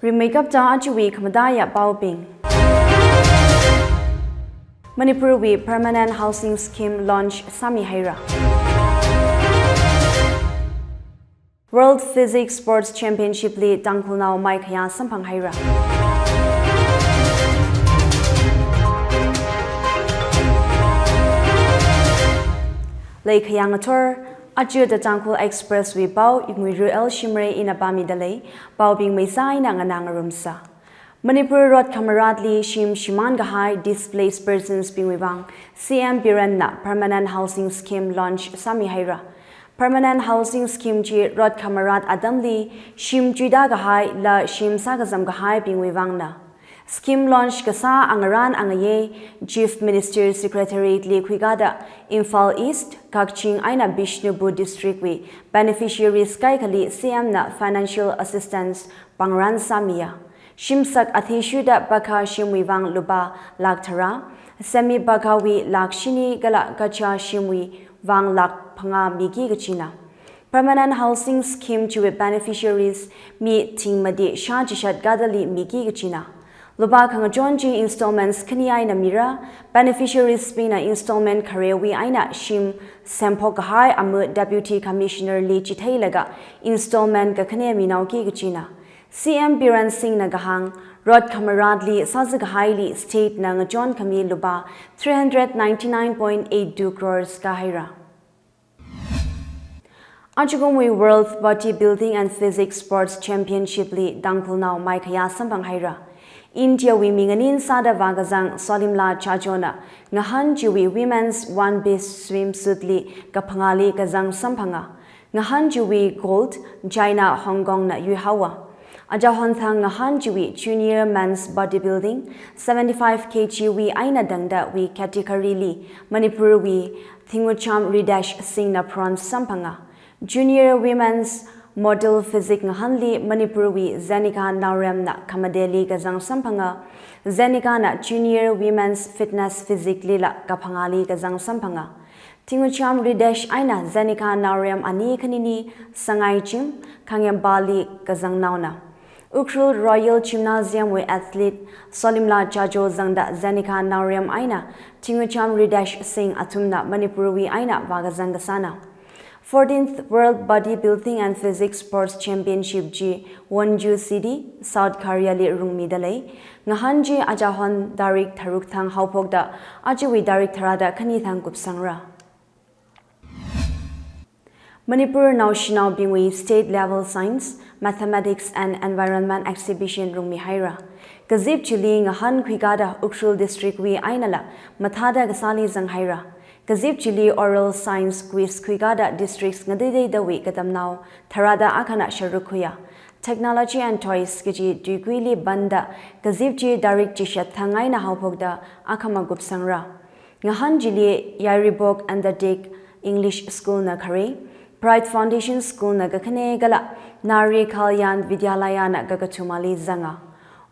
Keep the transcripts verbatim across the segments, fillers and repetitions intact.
Rimeikapta ajawui khamataiya paobing. Manipurwui Permanent Housing Scheme launch sāmihaira. World Physique Sports Championship li Tangkhulnao maikhayā samphanghaira. Leikhayā ngathor, aja The Tangkhul Express wui pao, Inguiru L Shimray ina pāmidalei, paobing meisaina nganā ngarumsa. Manipur rot khamaratli shim shimānkahai displaced persons bingwui vang C M Birenna Permanent Housing Scheme launch sāmihaira. Permanent Housing Scheme chi rot khamarat atamli shim chuida kahai kala shim sākazam kahaibingwui vangna. Scheme launch kasā angarān angayei Chief Minister Secretariat li khuikāda Imphal East, Kakching eina Bishnupur District wui beneficiaries kaikhali C M na financial assistance pangran sāmiya. Shimsak athishurda pakha shimwui vang lupā lakh tharā, semi pakhawui lakh shini kala kacha shimwui vang lakh phangā miki kachina. Permanent Housing Scheme chiwui beneficiaries mi thing mati shā chishat kadali miki kachina. Lupā khangachon chi installments khani eina mira, beneficiaries bingna installment kharewui eina shim semphok kahai amu Deputy Commissioner li chitheilaga installment kakhane minaoki kachina. C M Biren Singhna kahāng, rot khamaratli sāzakahaili state na ngachon khami lupā three hundred ninety-nine point eight two crores kāhaira. Ajakumwui World Bodybuilding and Physique Sports Championship li Tangkhulnao maikhayā samphanghaira. India wui mi nganin sāda vākazang Solimla Chajona ngahān chiwui Women's One Piece Swimsuit li kaphangāli kazang samphanga. Ngahān chiwui gold China Hong Kong na yuihaowa. Ajahonthang ngahān chiwui Junior Men's Bodybuilding seventy-five K G wui eina tangda wui category li Manipurwui Thingucham Ridesh Singhna bronze samphanga. Junior Women's Model Physique ngahānli Manipurwui Zenika Naoremna khamateli kazang samphanga. Zenikana Junior Women's Fitness Physique lila kaphangāli kazang samphanga. Thingucham Ridesh eina Zenika Naorem ani khanini Sangai Ching, Khangem Bali kazangnaona. Ukhrul Royal Gymnasium wui athlete Solimla Chajo zangda Zenika Naorem eina Thingucham Ridesh Singh athumna Manipurwui eina vākazang kasāna. Fourteenth World Bodybuilding and Physique Sports Championship chi Wonju City, South Korea li rungmidalei. Ngahān chi ajahon tarik tharuk thang haophokda ajawui tarik tharāda khani thang kupsangra. Manipur naoshinaobingwui State Level Science, Mathematics and Environment Exhibition rungmihaira. Kazip chili ngahān khuikāda Ukhrul District wui einala mathāda kasāli zanghaira. Kazip chili Oral Science Quiz khuikāda districts ngateiteidawui katamnao tharāda akhana sharuk khuiya. Technology and Toys kaji tuikuili panda kazip chi tarik chishat thang eina haophokda akhama kupsangra. Ngahān chili Yairibok Undertake English School na khare, Pride Foundation School na kakhane kala Nari Kalyan Vidyalaya na kakathumali zanga.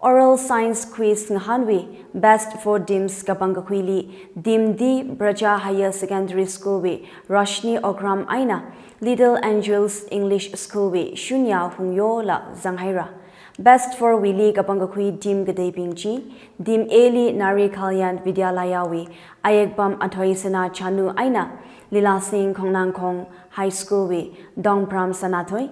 Oral Science Quiz ngahānwui Best Four Teams kapangkakhuili Team D Praja Higher Secondary School wui Roshni Okram eina Little Angels English School wui Shunya Hungyo la zanghaira. Best Four wuili kapangkakhui team kateibing chi, Team A li Nari Kalyan Vidyalaya wui Ayekpam Athoi Sana Chanu eina Lila Singh Khongnangkhong High School wui Dongpram Sanathoi,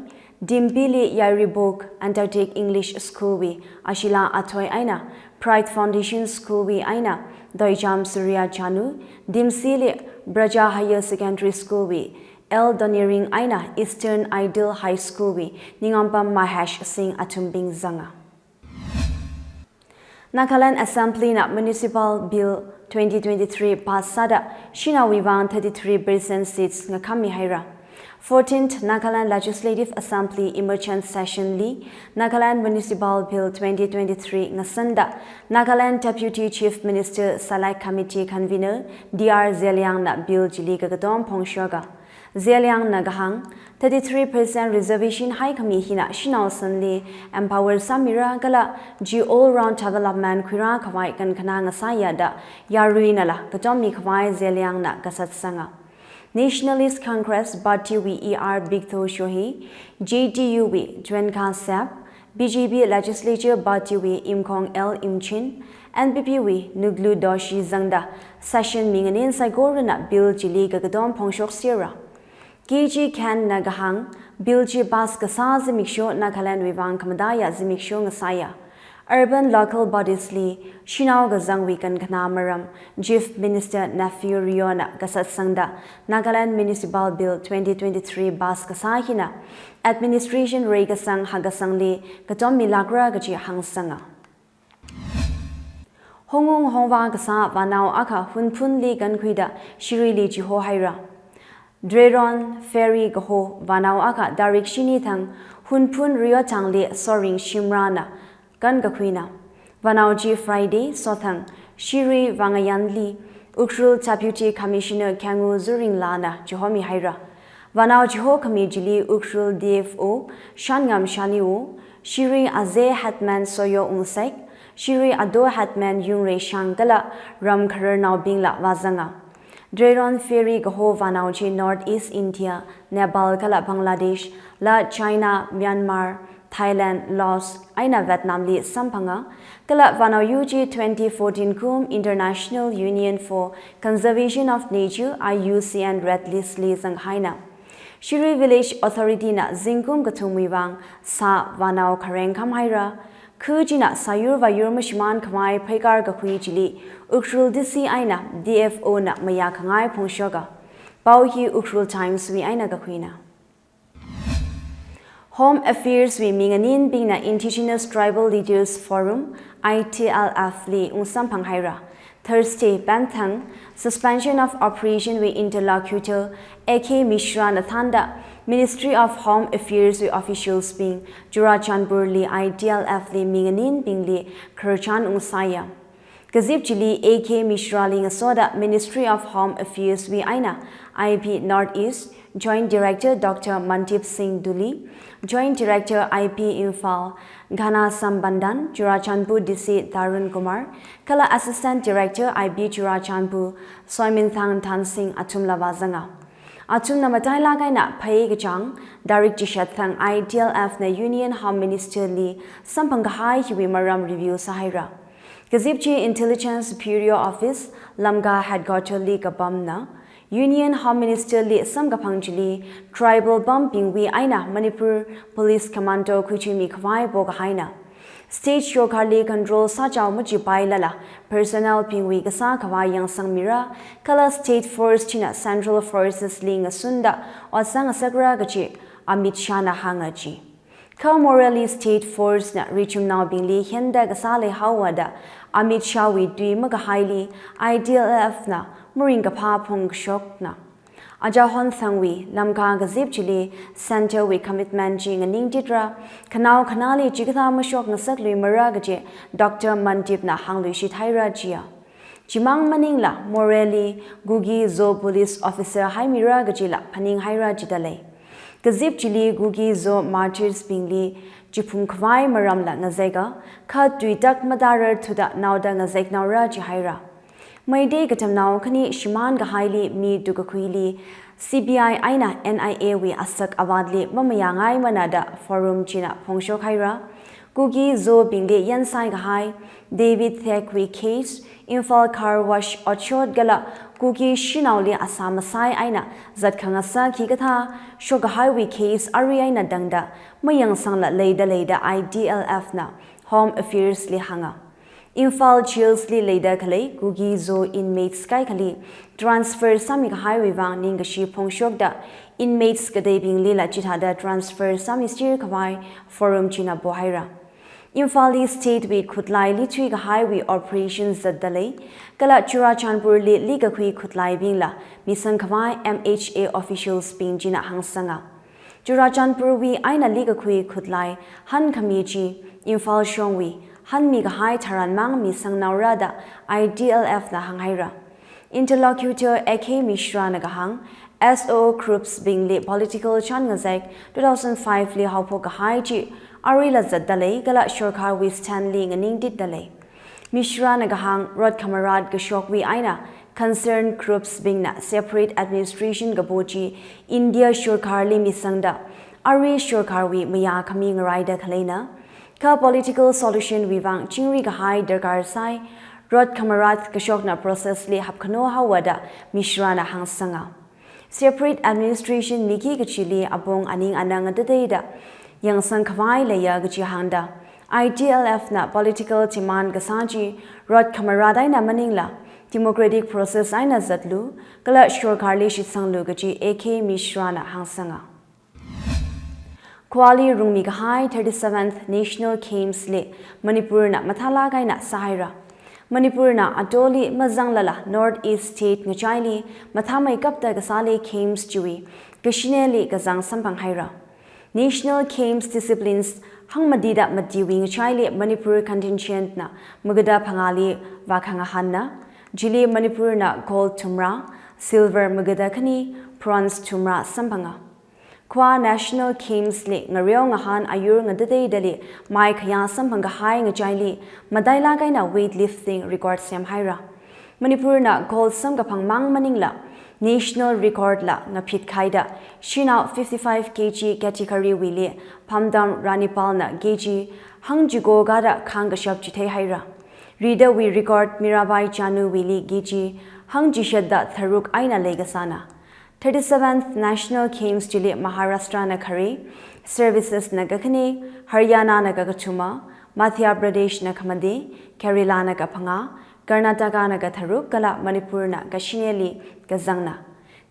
Team B li Yairibok Undertake English School wui Ashila Athoi eina Pride Foundation School wui eina Doicham Surya Chanu, Team C li Praja Higher Secondary School wui L Doniring eina Eastern Ideal High School wui Ningampam Mahesh Singh athumbing zanga. Nagaland Assembly na Municipal Bill twenty twenty-three pass sāda shanaowui vang thirty-three percent seats ngakhami haira. Fourteenth Nagaland Legislative Assembly Emergent Session li Nagaland Municipal Bill twenty twenty-three ngasanda Nagaland Deputy Chief Minister Select Committee Convener D R Zeliang na bill chili kakatom phongshoka. Zeliang na kahāng, thirty-three percent reservation haikhami hina shanao sanli empower sāmira kala chi all round development khuira khavai kankhana ngasāya da yaruinala katommi khavai Zeliang na kasat sanga. Nationalist Congress Party wui E R Bigtho Shohi, J D U wui Jwenka Sep, B J P Legislature Party wui Imkhong L Imchin, N P P wui Nuglu Doshi zangda session minganin saikorana bill chili kakatom phongshokserra. K G Khan na kahāng, bill chi pass kasā zimiksho Nagaland wui vang khamataiya zimiksho ngasāya. Urban local bodies li shanao kazangwui kankhana maram Chief Minister Neiphiu Rio na kasatsangda Nagaland Municipal Bill twenty twenty-three pass kasā hina administration reikasang hakasangli katom milākra kaji hāngsanga. Hongung hongvā kasā vānao akha Hunphunli kankhuida Shirui li chihohaira. Dreron Ferry kaho vānao akha tarik shini thang Hunphun Riothangli Soring Shimrana kankakhuina. Vānao chi Friday sothang Shirui Vangayānli Ukhrul Deputy Commissioner Khengu Zuringla na chihomihaira. Vānao chihokhami chili Ukhrul D F O Shanngam Shaliwo, Shirui Aze Headman Soyo Wungsek, Shirui Ado Headman Yungreishang kala ram khararnaobingla vāzanga. Dreron Ferry kaho vānao chi North East India, Nepal kala Bangladesh, la China, Myanmar, Thailand, Laos eina Vietnam li samphanga, kala vānao yu chi twenty fourteen kum International Union for Conservation of Nature, I U C N Red List li zanghaina. Shirui Village Authority na zingkum kathumwui vang sā vānao khareng khamhaira. Khu china sāyur vāyur mashimān khavai pheikar kakhui chili Ukhrul D C eina D F O na mayā khangai phongshoka. Pao hi Ukhrul Times wui eina kakhuina. Home Affairs wui minganinbingna Indigenous Tribal Leaders Forum, I T L F li ungsamphanghaira. Thursday panthang Suspension of Operation wui interlocutor A K Mishra na thānda Ministry of Home Affairs wui officials bing Churachandpur li I T L F li minganinbingli khararchan ungsāya. Kazip chili A K Mishra li ngasoda Ministry of Home Affairs wui eina I B North East, Joint Director Doctor Mandip Singh Dhuli, Joint Director I B Imphal, Ghana Sambandhan, Churachandpur D C Tarun Kumar, kala Assistant Director I B Churachandpur, Soiminthang Thansing athumla vāzanga. Athumna matailāk eina phei kachāng, tarik chishat thang I T L F na Union Home Minister li samphang kahai hiwui maram review sāhaira. Kazip chi Intelligence Bureau Office, Lamka Headquarter li kapamna, Union Home Minister li samkaphang chili tribal pambingwui eina Manipur Police Commando khuichimi khavai pokahaina. State sorkarli control sāchao machipailala personnel bingwui kasā khavai yangsangmira, kala state force china central forces li ngasunda ot sāngasakra kaji Amit Shah na hānga ji. Kha Moreh li state force na richumnaobingli henda kasā leihaowa da Amit Shah wui tui makahaili I T L F na maringkaphā phongkashokna. Aja honthangwui Lamka kazip chili center wui commitment chi nganingtitra, khanao khanāli chikathā mashok ngasakluimara kaji Doctor Mandip na hāngluishithaira jiya. Chimang maningla Moreh li Kuki Zo police officer haimira kajila phaninghaira jidalei. Kazip chili Kuki Zo martyrs bingli chiphum khavai maramla ngazeika, kha tuitak matararthuda naoda ngazeknaora jihaira. Meitei katamnao khani shimān kahaili mi tukakhuili C B I eina N I A wui asak avātli mamayāngaimana da forum china phongshokhaira. Kuki Zo bingli yansai kahai David Thek wui case, Imphal car wash otshot kala Kuki shanaoli asā masai eina zatkhangasak hikathā shokkahaiwui case arui eina tangda mayangsangla leida leida I T L F na Home Affairs li hānga. Imphal jails li leida khalei Kuki Zo inmates kaikhali transfer sāmi kahaiwui vang ningkashi phongshokda inmates kateibinglila chithāda transfer sāmiser khavai forum china pohaira. Imphal li state wui khutlai lithui kahaiwui operation zatdalei, kala Churachandpur li likakhui khutlaibingla misang khavai M H A officials bing china hāngsanga. Churachandpur wui eina likakhui khutlai hankhami chi Imphal shongwui hanmi kahai tharanmang misangnaora da I T L F na hānghaira. Interlocutor A K Mishra na kahāng, S O O groups bingli political chān ngazek two thousand five li haophok kahai chi aruila zatdalei kala sorkarwui stand li nganingtitdalei. Mishra na kahāng, rot khamarat kashokwui eina concerned groups bingna separate administration kapo chi India sorkarli misangda arui sorkarwui mayā khami ngaraida khaleina. Kha political solution wui vang chingri kahai darkar sai, rot khamarat kashokna process li hapkhano haowa da Mishra na hāngsanga. Separate administration miki kachili apong aning anang ngateiteida yangsang khavai leiya kachi hāngda, I T L F na political demand kasā chi rot khamarat eina maningla democratic process eina zatlu, kala sorkar li shitsanglu kachi A K Mishra na hāngsanga. Khuali rungmi kahai thirty-seventh National Games li Manipur na mathālak eina sāhaira. Manipur na atoli mazanglala North East State ngachaili mathāmeikapta kasāli Games chiwui kashineli kazang samphanghaira. National Games disciplines hangmatida matiwui ngachaili Manipur contingent na magada phangāli vākhangahānna, chili Manipur na gold thumrā, silver magada khani, bronze thumrā samphanga. Khua National Games li ngareo ngahān ayur ngateiteidali maikhayā samphang kahai ngachaili matailak eina weightlifting record semhaira. Manipur na gold samkaphang mang maningla national record la ngaphitkahaida shanao fifty-five K G category wuili Phamtam Ranipal na K G hangchiko kada khāngkashap chitheihaira. Ridawui record Mirabai Chanu wuili K G hangchishatda tharuk eina leikasāna. Thirty-seventh National Games chili Maharashtra na khare, Services na kakhane, Haryana na kakathuma, Madhya Pradesh na khamate, Kerala na kaphangā, Karnataka na katharuk kala Manipur na kashineli kazangna.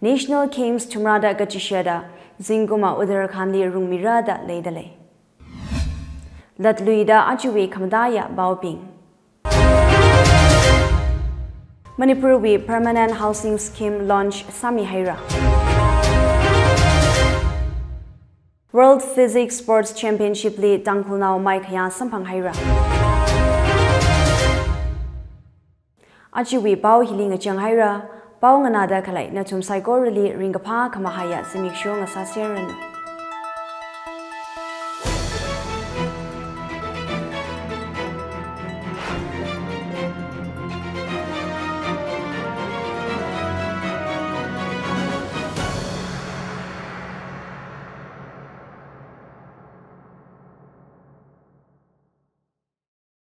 National Games thumrāda kachishada zingkumva Uttarakhand li rungmira da leidalei. Latluida ajawui khamataiya paobing. Manipur wui Permanent Housing Scheme launch sāmihaira. World Physique Sports Championship li Tangkhulnao maikhayā samphanghaira. Ajawui pao hili ngachanghaira, pao nganāda khalei nathum saikorali ringkaphā khamahaiya zimiksho ngasāserranu.